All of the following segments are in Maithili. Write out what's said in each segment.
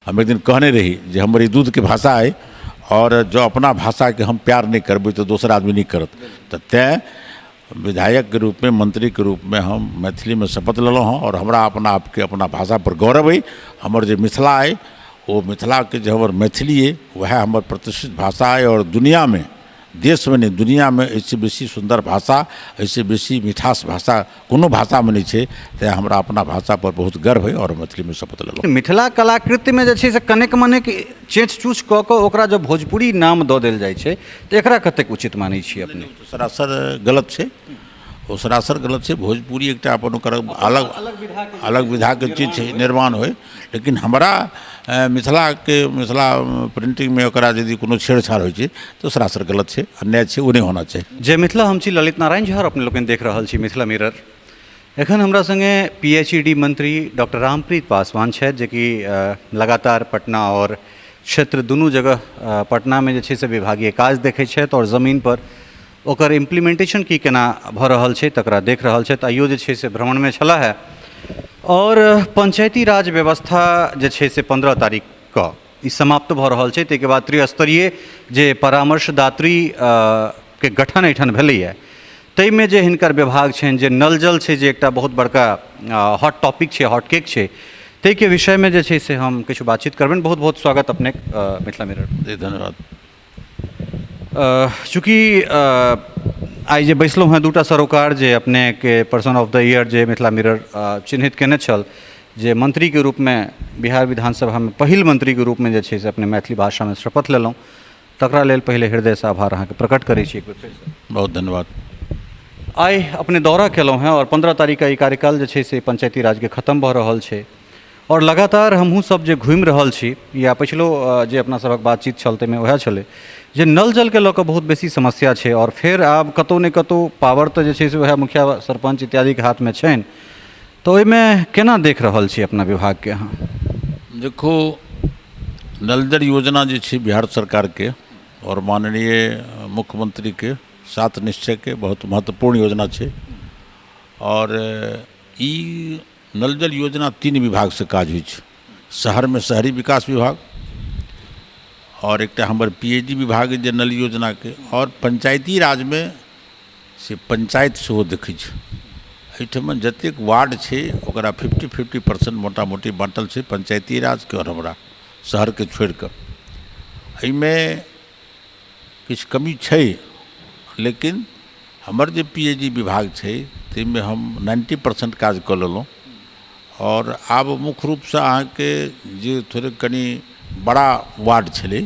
हम एक दिन कहने रही जे हमर ई दूधके भाषा अइ आओर जँ अपना भाषाके हम प्यार नहि करबै तऽ दोसर आदमी नहि करत। तऽ तेँ विधायकके रूपमे, मन्त्रीके रूपमे हम मैथिलीमे शपथ लेलहुँ हँ आओर हमरा अपना आपके अपना भाषापर गौरव अइ। हमर जे मिथिला अइ ओ मिथिलाके जे हमर मैथिली अइ वएह हमर प्रतिष्ठित भाषा अइ आओर दुनिआँमे, देशमे नहि दुनिआँमे एहिसँ बेसी सुन्दर भाषा, एहिसँ बेसी मिठास भाषा कोनो भाषामे नहि छै। तेँ हमरा अपना भाषापर बहुत गर्व अइ आओर मैथिलीमे शपथ लेलहुँ। मिथिला कलाकृतिमे जे छै से कनेक मनेक चेँच चूँच कऽ कऽ ओकरा जँ भोजपुरी नाम दऽ देल जाइ छै तऽ एकरा कतेक उचित मानै छियै अपने? सरासर गलत छै, ओ सरासर गलत छै। भोजपुरी एकटा अपन ओकर अलग अलग विधाके चीज छै, निर्माण होइ, लेकिन हमरा मिथिलाके मिथिला प्रिन्टिंगमे ओकरा यदि कोनो छेड़छाड़ होइ छै तऽ सरासर गलत छै, अन्याय छै, ओ नहि होना चाही। जय मिथिला, हम छी ललित नारायण झा और अपने लोकनि देख रहल छी मिथिला मिरर। एखन हमरा संगे पी एच ई डी मंत्री डॉक्टर रामप्रीत पासवान छथि, जेकि लगातार पटना और क्षेत्र दुनू जगह, पटनामे जे छै से विभागीय काज देखै छथि और जमीन पर ओकर इम्प्लीमेंटेशन की केना भऽ रहल छै तकरा देख रहल छथि। आइयो जे छै से भ्रमणमे छलाह हे आओर पंचायती राज व्यवस्था जे छै से 15 तारीखके ई समाप्त भऽ रहल छै। ताहिके बाद त्रिस्तरीय जे परामर्शदात्री के गठन एहिठाम भेलैए ताहिमे जे हिनकर विभाग छनि, जे नल जल छै, जे एकटा बहुत बड़का हॉट टॉपिक छै, हॉट केक छै, ताहिके विषयमे जे छै से हम किछु बातचीत करबनि। बहुत बहुत स्वागत अपनेक मिथिला मिरर। जी धन्यवाद। चूँकि आइ जे बैसलहुँ हेँ दूटा सरोकार जे अपनेके पर्सन ऑफ the year जे मिथिला मिरर चिन्हित कयने छल, जे मन्त्रीके रूपमे बिहार विधानसभामे पहिल मन्त्रीके रूपमे जे छै से अपने मैथिली भाषामे शपथ लेलहुँ, तकरा लेल पहिले हृदयसँ आभार अहाँके प्रकट करै छी एक बेर फेरसँ। बहुत धन्यवाद। आइ अपने दौरा केलहुँ हेँ आओर 15 तारीखके ई कार्यकाल जे छै से पंचायती राजके खतम भऽ रहल छै आओर लगातार हमहूँ सब जे घुमि रहल छी या पछिलो जे अपना सभक बातचीत छल ताहिमे वएह छलै जे नल जलके लऽ कऽ बहुत बेसी समस्या छै आओर फेर आब कतहु ने कतहु पावर तऽ जे छै से वएह मुखिया सरपञ्च इत्यादिके हाथमे छनि, तऽ ओहिमे केना देख रहल छी अपना विभागके अहाँ? देखू, नल जल योजना जे छै बिहार सरकारके आओर माननीय मुख्यमंत्रीके सात निश्चयके बहुत महत्वपूर्ण योजना छै आओर ई नल जल योजना 3 विभागसँ काज होइ छै। शहरमे शहरी विकास विभाग आओर एकटा हमर पी एच डी विभाग जे नल योजनाके, आओर पंचायती राजमे से पंचायत सेहो देखै छै। एहिठाम जतेक वार्ड छै ओकरा 50-50% मोटा मोटी बाँटल छै पंचायती राजके आओर हमरा शहरके छोड़िकऽ। एहिमे किछु कमी छै, लेकिन हमर जे पी एच डी विभाग छै ताहिमे हम 90% काज कऽ लेलहुँ आओर आब मुख्य रूपसँ अहाँके जे थोड़े कनि बड़ा वार्ड छलै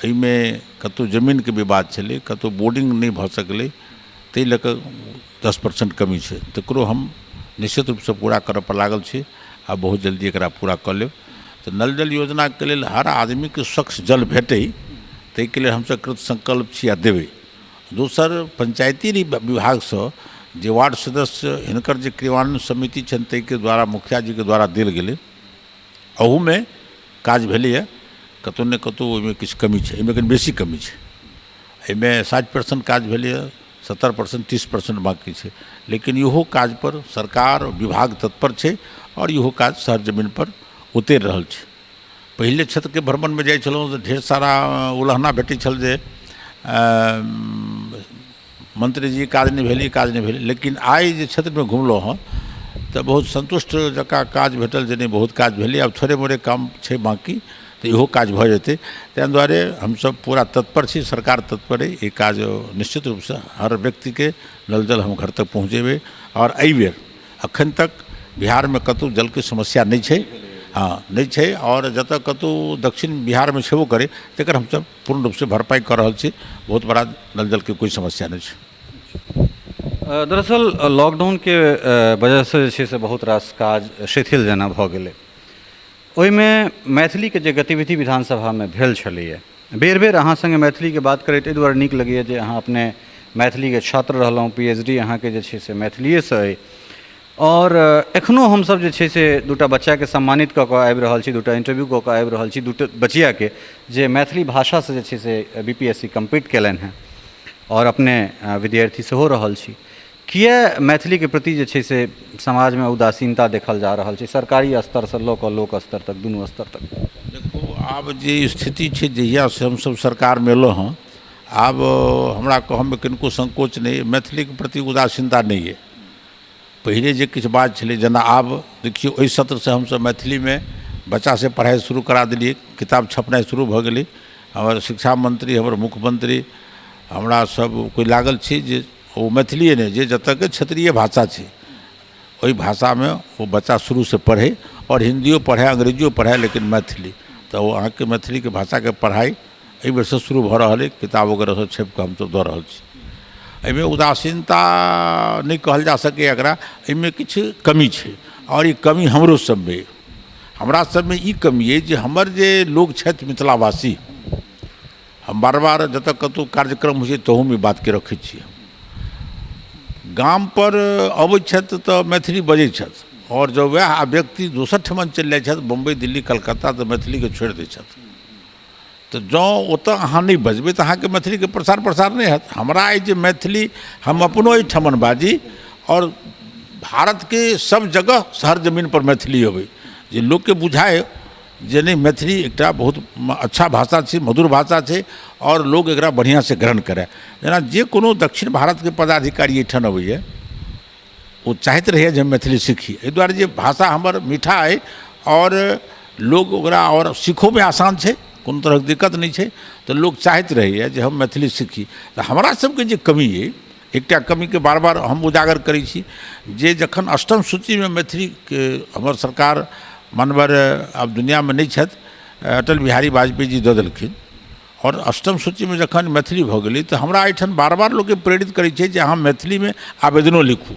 एहिमे कतहु जमीनके विवाद छलै, कतहु बोर्डिंग नहि भऽ सकलै, ताहि लऽ कऽ 10% कमी छै, तकरो हम निश्चित रूपसँ पूरा करऽपर लागल छी आ बहुत जल्दी एकरा पूरा कऽ लेब। तऽ नल जल योजनाके लेल हर आदमीके स्वच्छ जल भेटै ताहिके लेल हमसभ कृतसंकल्प छी आ देबै। दोसर पंचायती विभागसँ जे वार्ड सदस्य हिनकर जे क्रियान्वयन समिति छनि ताहिके द्वारा मुखिया जीके द्वारा देल गेलै, अहूमे काज भेलैए, कतहु ने कतहु ओहिमे किछु कमी छै, एहिमे कनि बेसी कमी छै। एहिमे 60% काज भेलैए, 70% 30% बाँकी छै, लेकिन इहो काजपर सरकार विभाग तत्पर छै आओर इहो काज शहर जमीनपर उतरि रहल छै। पहिले क्षेत्रके भ्रमणमे जाइ छलहुँ तऽ ढेर सारा उलहना भेटै छल जे मन्त्रीजी काज नहि भेल, ई काज नहि भेल, लेकिन आइ जे क्षेत्रमे घुमलहुँ हँ तऽ बहुत सन्तुष्ट जकाँ काज भेटल जे नहि बहुत काज भेलै, आब थोड़े मोड़े काम छै बाँकी तऽ इहो काज भऽ जेतै। ताहि दुआरे हमसभ पूरा तत्पर छी, सरकार तत्पर अइ, ई काज निश्चित रूपसँ हर व्यक्तिके नल जल हम घर तक पहुँचेबै। आओर एहिबेर अखन तक बिहारमे कतहु जलके समस्या नहि छै, हँ नहि छै, आओर जतऽ कतहु दक्षिण बिहारमे छेबो करै तकर हमसभ पूर्ण रूपसँ भरपाइ कऽ रहल छी। बहुत बड़ा नल जलके कोइ समस्या नहि छै। दरअसल लॉकडाउनके वजहसँ जे छै से बहुत रास काज शिथिल जेना भऽ गेलै। ओहिमे मैथिलीके जे गतिविधि विधानसभामे भेल छलैए, बेर बेर अहाँ सङ्गे मैथिलीके बात करैत एहि दुआरे नीक लगैए जे अहाँ अपने मैथिलीके छात्र रहलहुँ, पी एच डी अहाँके जे छै से मैथिलिएसँ अइ आओर एखनो हमसभ जे छै से दूटा बच्चाके सम्मानित कऽ कऽ आबि रहल छी, दूटा इन्टरव्यू कऽ कऽ आबि रहल छी, दूटा बचियाके जे मैथिली भाषासँ जे छै से B P S C complete केलनि हेँ आओर अपने विद्यार्थी सेहो रहल छी। किए मैथिलीके प्रति जे छै से समाजमे उदासीनता देखल जा रहल छै सरकारी स्तरसँ लऽ कऽ लोक स्तर तक, दुनू स्तर तक? आब जे स्थिति छै, जहियासँ हमसभ सरकारमे एलहुँ हँ, आब हमरा कहऽमे कनिको संकोच नहि, मैथिलीके प्रति उदासीनता नहि अइ। पहिले जे किछु बात छलै, जेना आब देखियौ एहि सत्रसँ हमसभ मैथिलीमे बच्चासँ पढ़ाइ शुरू करा देलियै, किताब छपनाइ शुरू भऽ गेलै। हमर शिक्षा मंत्री, हमर मुख्यमंत्री, हमरा सब कोइ लागल छी जे ओ मैथिलिए नहि, जे जतऽके क्षेत्रीय भाषा छै ओहि भाषामे ओ बच्चा शुरूसँ पढ़ै, आओर हिन्दियो पढ़ै, अंग्रेजियो पढ़ै, लेकिन मैथिली तऽ ओ अहाँके मैथिलीके भाषाके पढ़ाइ एहि बेरसँ शुरू भऽ रहल अइ। किताब वगैरह सब छापिकऽ हमसब दऽ रहल छी। एहिमे उदासीनता नहि कहल जा सकैए एकरा, एहिमे किछु कमी छै, आओर ई कमी हमरो सबमे अइ। हमरा सबमे ई कमी अइ जे हमर जे लोक छथि मिथिलावासी, हम बार बार जतऽ कतहु कार्यक्रम होइ छै तहूमे ई बातके रखै छियै। गामपर अबै छथि तऽ मैथिली बजै छथि, आओर जँ वएह व्यक्ति दोसर ठमन चलि जाइ छथि, बम्बइ, दिल्ली, कलकत्ता, तऽ मैथिलीके छोड़ि दै छथि। तऽ जँ ओतऽ अहाँ नहि बजबै तऽ अहाँके मैथिलीके प्रचार प्रसार नहि हैत। हमरा अइ जे मैथिली हम अपनो एहिठमन बाजी आओर भारतके सब जगह हर जमीनपर मैथिली अबै, जे लोकके बुझाइ जे नहि, मैथिली एकटा बहुत अच्छा भाषा छै, मधुर भाषा छै, आओर लोक एकरा बढ़िआँसँ ग्रहण करय। जेना जे कोनो दक्षिण भारतके पदाधिकारी एहिठाम अबैए, ओ चाहैत रहैए जे हम मैथिली सीखी, एहि दुआरे जे भाषा हमर मीठा अइ आओर लोक ओकरा आओर सीखोमे आसान छै, कोनो तरहके दिक्कत नहि छै, तऽ लोक चाहैत रहैए जे हम मैथिली सीखी। तऽ हमरा सबके जे कमी अइ, एकटा कमीके बार बार हम उजागर करै छी जे जखन अष्टम सूचीमे मैथिलीके हमर सरकार, मान्यवर आब दुनिआँमे नहि छथि, अटल बिहारी वाजपेयी जी दऽ देलखिन, आओर अष्टम सूचीमे जखन मैथिली भऽ गेलै तऽ हमरा एहिठाम बार बार लोकके प्रेरित करै छै जे अहाँ मैथिलीमे आवेदनो लिखू,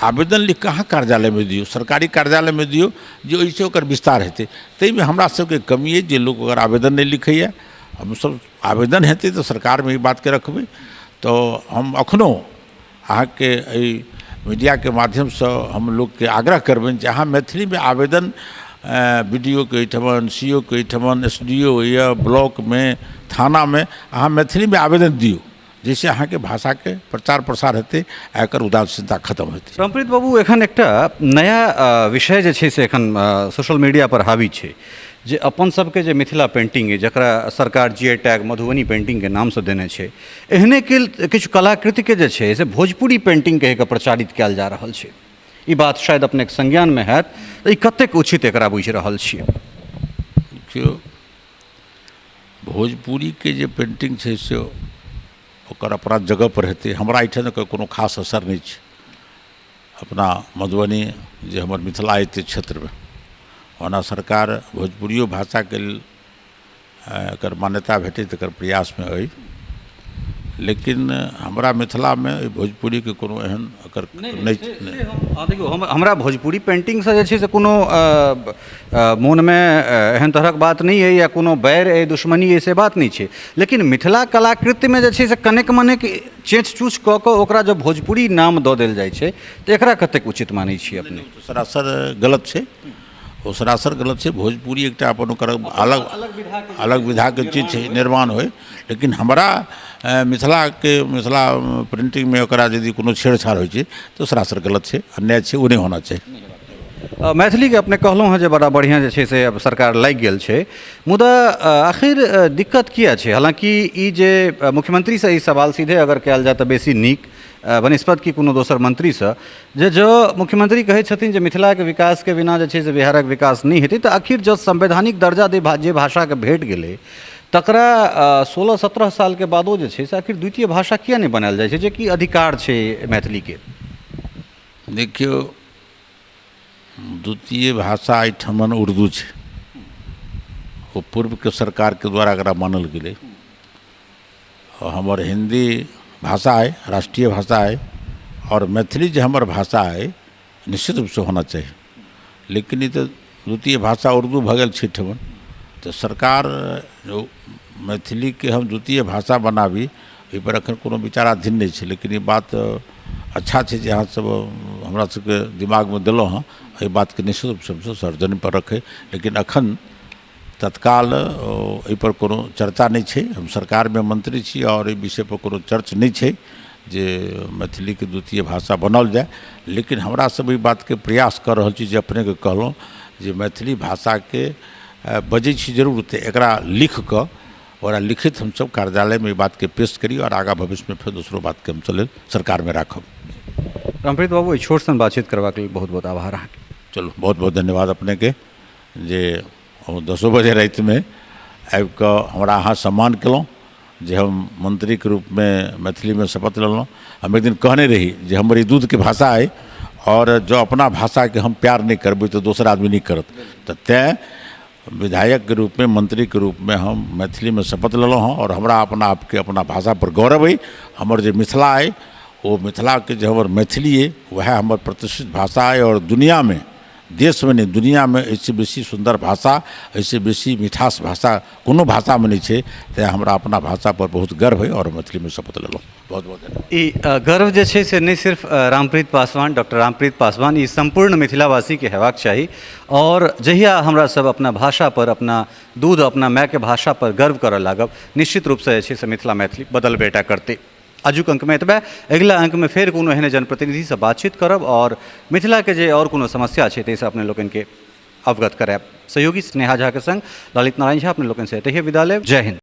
आवेदन लिखि कऽ अहाँ कार्यालयमे दियौ, सरकारी कार्यालयमे दियौ, जे ओहिसँ ओकर विस्तार हेतै। ताहिमे हमरा सबके कमी अइ जे लोक ओकर आवेदन नहि लिखैए। हमसब आवेदन हेतै तऽ सरकारमे ई बातके रखबै। तऽ हम एखनो अहाँके एहि मीडियाके माध्यमसँ हम लोकके आग्रह करबनि जे अहाँ मैथिलीमे आवेदन बी डी ओ के एहिठमन, सी ओ के एहिठमन, एस डी ओ होइए, ब्लॉकमे, थानामे अहाँ मैथिलीमे आवेदन दियौ, जाहिसँ अहाँके भाषाके प्रचार प्रसार हेतै आ एकर उदासीनता खतम हेतै। रामप्रीत बाबू, एखन एकटा नया विषय जे छै से एखन सोशल मीडिया पर हावी छै जे अपन सबके जे मिथिला पेंटिंग अइ, जकरा सरकार जी I tag Madhubani पेंटिंगके नामसँ देने छै, एहने किछु कलाकृतिके जे छै से भोजपुरी पेंटिंग कहिकऽ प्रचारित कयल जा रहल छै। ई बात शायद अपनेके संज्ञानमे हैत, तऽ ई कतेक उचित एकरा बुझि रहल छियै? देखियौ, भोजपुरीके जे पेन्टिंग छै से ओकर अपना जगहपर हेतै। हमरा एहिठाम एकर कोनो खास असर नहि छै। अपना मधुबनी जे हमर मिथिला अइ ताहि क्षेत्रमे ओना सरकार भोजपुरियो भाषाके लेल एकर मान्यता भेटै तकर प्रयासमे अइ, लेकिन हमरा मिथिलामे एहि भोजपुरीके कोनो एहन एकर नहि। देखियौ, हमरा भोजपुरी पेन्टिंगसँ जे छै से कोनो मोनमे एहन तरहक बात नहि अइ या कोनो बैर अइ, दुश्मनी अइ, से बात नहि छै, लेकिन मिथिला कलाकृतिमे जे छै से कनेक मनेक चेँच चूँच कऽ कऽ ओकरा जँ भोजपुरी नाम दऽ देल जाइ छै तऽ एकरा कतेक उचित मानै छियै अपने? सरासर गलत छै, ओ सरासर गलत छै। भोजपुरी एकटा अपन ओकर अलग अलग विधाके चीज छै, निर्माण होइ, लेकिन हमरा मिथिलाके मिथिला प्रिन्टिंगमे ओकरा यदि कोनो छेड़छाड़ होइ छै तऽ सरासर गलत छै, अन्याय छै, ओ नहि होना चाही। मैथिलीके अपने कहलहुँ हँ जे बड़ा बढ़िआँ जे छै से आब सरकार लागि गेल छै, मुदा आखिर दिक्कत किया छै? हालाँकि ई जे मुख्यमंत्रीसँ ई सवाल सीधे अगर कयल जाय तऽ बेसी नीक, बनिस्पत कि कोनो दोसर मंत्रीसँ, जे जँ मुख्यमंत्री कहै छथिन जे मिथिलाके विकासके बिना जे छै से बिहारक विकास नहि हेतै, तऽ आखिर जँ संवैधानिक दर्जा जे भाषाके भेट गेलै तकरा 16-17 सालके बादो जे छै से आखिर द्वितीय भाषा किया नहि बनायल जाइ छै, जे कि अधिकार छै मैथिलीके? देखियौ, द्वितीय भाषा एहिठमन उर्दू छै, ओ पूर्वके सरकारके द्वारा एकरा मानल गेलै। हमर हिन्दी भाषा अइ, राष्ट्रीय भाषा अइ, आओर मैथिली जे हमर भाषा अइ निश्चित रूपसँ होना चाही, लेकिन ई तऽ द्वितीय भाषा उर्दू भऽ गेल छै एहिठमन। तऽ सरकार मैथिलीके हम द्वितीय भाषा बनाबी एहिपर एखन कोनो विचाराधीन नहि छै, लेकिन ई बात अच्छा छै जे अहाँसभ हमरा सबके दिमागमे देलहुँ हँ। एहि बातके निश्चित रूपसँ हमसभ सार्वजनिकपर रखै, लेकिन एखन तत्काल एहिपर कोनो चर्चा नहि छै। हम सरकारमे मंत्री छी आओर एहि विषयपर कोनो चर्च नहि छै जे मैथिलीके द्वितीय भाषा बनाओल जाय, लेकिन हमरा सब एहि बातके प्रयास कऽ रहल छी जे अपनेके कहलहुँ जे मैथिली भाषाके बजै छी जरूर, तऽ एकरा लिख कऽ ओकरा लिखित हमसब कार्यालयमे ई बातके पेश करी आओर आगाँ भविष्यमे फेर दोसरो बातके हमसब लेल सरकारमे राखब। रामप्रीत बाबू, एहि छोट सन बातचीत करबाक लेल बहुत बहुत आभार अहाँके। चलू, बहुत बहुत धन्यवाद अपनेके जे 10 बजे रातिमे आबिकऽ हमरा अहाँ सम्मान केलहुँ जे हम मन्त्रीके रूपमे मैथिलीमे शपथ लेलहुँ। हम एक दिन कहने रही जे हमर ई दूधके भाषा अइ आओर जँ अपना भाषाके हम प्यार नहि करबै तऽ दोसर आदमी नहि करत, तऽ तेँ विधायकके रूपमे मन्त्रीके रूपमे हम मैथिलीमे शपथ लेलहुँ हँ आओर हमरा अपना आपके अपना भाषापर गौरव अइ। हमर जे मिथिला अइ ओ मिथिलाके जे हमर मैथिली अइ वएह हमर प्रतिष्ठित भाषा अइ आओर दुनिआँमे, देशमे नहि दुनिआँमे एहिसँ बेसी सुन्दर भाषा, एहिसँ बेसी मिठास भाषा कोनो भाषामे नहि छै। तेँ हमरा अपना भाषापर बहुत गर्व अइ आओर मैथिलीमे शपथ लेलहुँ। बहुत बहुत धन्यवाद। ई गर्व जे छै से नहि सिर्फ रामप्रीत पासवान, डॉक्टर रामप्रीत पासवान, ई सम्पूर्ण मिथिलावासीके हेबाक चाही। आओर जहिया हमरा सब अपना भाषापर, अपना दूध, अपना मायके भाषापर गर्व करऽ लागब, निश्चित रूपसँ जे छै से मिथिला मैथिली बदलबेटा करतै। आजुक अंकमे एतबे, अगिला अंकमे फेर कोनो एहने जनप्रतिनिधिसँ बातचीत करब आओर मिथिलाके जे आओर कोनो समस्या छै ताहिसँ अपने लोकनिके अवगत करायब। सहयोगी स्नेहा झाके संग ललित नारायण झा अपने लोकनिसँ एतहिए विदा लेब। जय हिन्द।